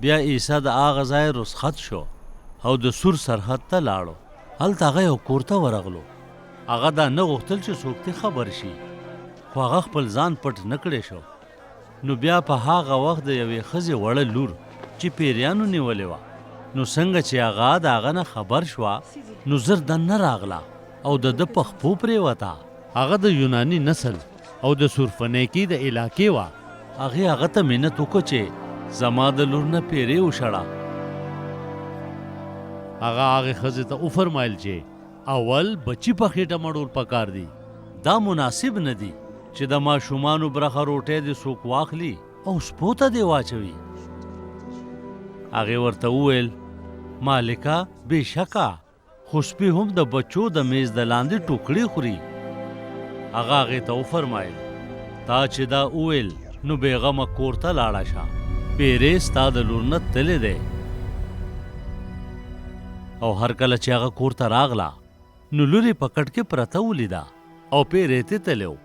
بیا عیسی د هغه ځایه رخصت شو او د سور سرحد ته لاړو. هلته هغه یو کور ته ورغلو. هغه دا نه غوښتل چې څوک ترې خبر شي، خو هغه خپل ځان پټ نه کړی شو. نو بیا په هغه وخت د یوې ښځې وړه لور چې پیریانو نیولې وه، نو څنګه چې هغه د هغه نه خبر شوه، نو زر دننه راغله او د ده په خپو پرېوته. هغه د یوناني نسل او د سورفنیکي د علاقې وه. هغې هغه ته منت وکړ چې زما د لور نه پیرې وشړه. هغه هغې ښځې ته وفرمایل چې اول بچي په خېټه مړول پکار دي. دا مناسب نه دي چې د ماشومانو برخه روټۍ دې څوک واخلي او سپو ته دې واچوي. هغې ورته وویل، مالکه، بېشکه، خو سپي هم د بچو د مېز د لاندې ټوکړې خوري. هغه هغې ته وفرمایل، تا چې دا وویل، نو بېغمه کور ته لاړه شه، پېری ستا د لور نه تللی دی. او هر کله چې هغه کور ته راغله، نو لور یې په کټ کې پرته ولیده او پېری ترې تللی و.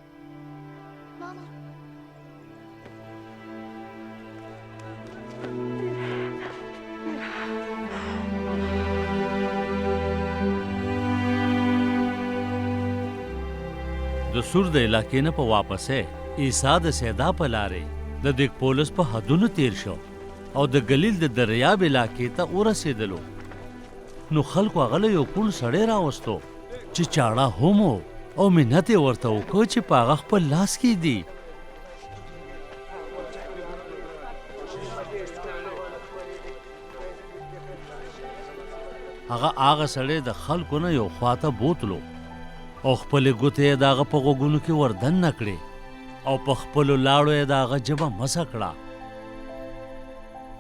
د سور د علاقې نه په واپسۍ عیسی د سیدا په لارې د دیکپولس په حدونو تیر شو او د ګلیل د دریاب علاقې ته ورسېدلو. نو خلکو هغه له یو کوڼ سړی راوستو چې چاړه هم و او منت یې ورته وکړ چې په هغه خپل لاس کېږدي. هغه هغه سړی د خلکو نه یو خواته بوتلو او خپلې ګوتې یې د هغه په غوږونو کې وردننه کړې او په خپلو لاړو یې د هغه ژبه مسه کړه.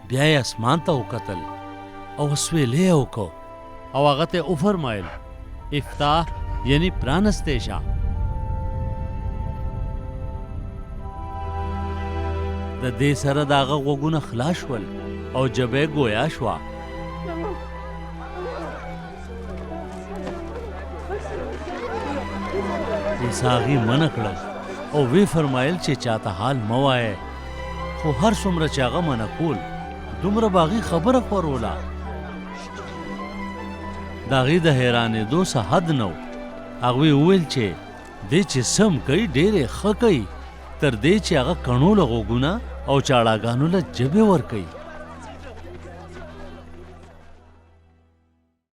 بیا یې اسمان ته وکتل او اسویلی یې وکړ او هغه ته یې وفرمایل، افتاح یعنی پرانستی شه. د دې سره د هغه غوږونه خلاص شول او ژبه یې ګویا شوه. عیسی هغوی منع کړل او ویې فرمایل چې چاته حال مه وایئ. خو هر څومره چې هغه منع کول، دومره به هغوی خبره خوروله. د هغوی د حیرانېدو څه حد نه و. هغوی وویل چې دی چې څه هم کوي ډېر یې ښه کوي، تر دې چې هغه کڼو له غوږونه او چاړاګانو له ژبې ورکوي.